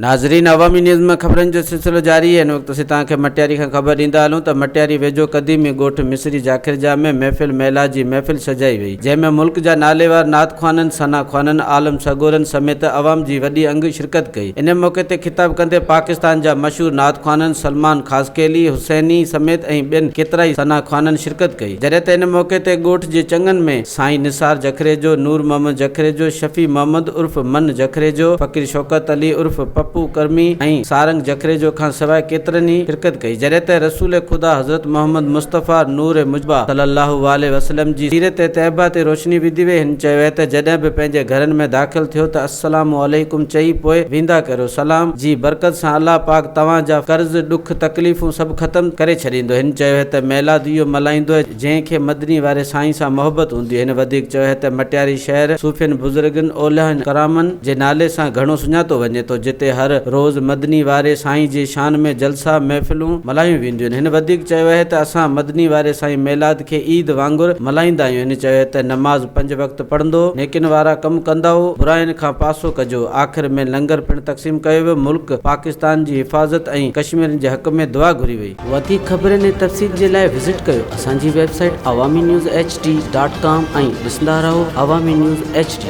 ناظرين عوامي نيوز ۾ خبرن جو سلسلو جاري آهي هن وقت اسين توهان کي مٽياري کان خبر ڏيندا هلون ته مٽياري ويجهو قديمي ڳوٺ مصري جاکرجا ۾ محفل ميلاد جي محفل سجائي وئي جنهن ۾ ملڪ جا ناليوار نعت خوانن ثنا خوانن عالم سڳورن سميت عوام جي وڏي انگ شرڪت ڪئي ان موقعي تي خطاب ڪندي پاڪستان جا مشهور نعت خوانن سلمان خاصخيلي حسيني سميت ۽ ٻين ڪيترائي ثنا خوانن شرڪت ڪئي جڏهن ته ان موقعي تي ڳوٺ جي چڱن ۾ سائين نثار جکريجو، نور محمد جکريجو، شفيع محمد عرف من جکريجو، فقير شوڪت علي عرف پپو ڪرمي ۽ سارنگ جکريجو کان سواء ڪيترن ئي شرڪت ڪئي جڏهن ته رسول خدا حضرت محمد مصطفيٰ نور مجتبيٰ صلي الله واله وسلم جي سيرت طيبه تي روشني وڌي وئي هن چيو ته جڏهن به پنهنجي گهرن ۾ داخل ٿيو ته السلام عليڪم چئي پوء ويندا ڪريو سلام جي برڪت سان الله پاڪ توهان جا قرض ڏک تڪليفون سڀ ختم ڪري ڇڏيندو هن چيو ته ميلاد اهو ملهائيندو جنهن کي مدني واري سائين سان محبت هوندي. هن وڌيڪ چيو ته مٽياري شهر صوفين بزرگن اوليائن ڪرامن جي نالي سان گهڻو سڃاتو وڃي ٿو جتي هر روز مدني واري سائين جي شان ۾ جلسا محفلون ملهايون وينديون آهن. هن وڌيڪ چيو آهي ته اسان مدني واري سائين ميلاد کي عيد وانگر ملهائيندا آهيون. هن چيو ته نماز پنج وقت پڙهندو، نيڪين وارا ڪم ڪندؤ، براين کان پاسو ڪجو. آخر ۾ لنگر پڻ تقسيم ڪيو ويو. ملڪ پاڪستان جي حفاظت ۽ ڪشميرين جي حق ۾ دعا گهري وئي. وڌيڪ خبرن ۽ تفصيل جي لاء وزٽ ڪيو اسان جي website Awami news H D dot com ۽ ڏسندا رهو عوامي نيوز ايڇ ڊي.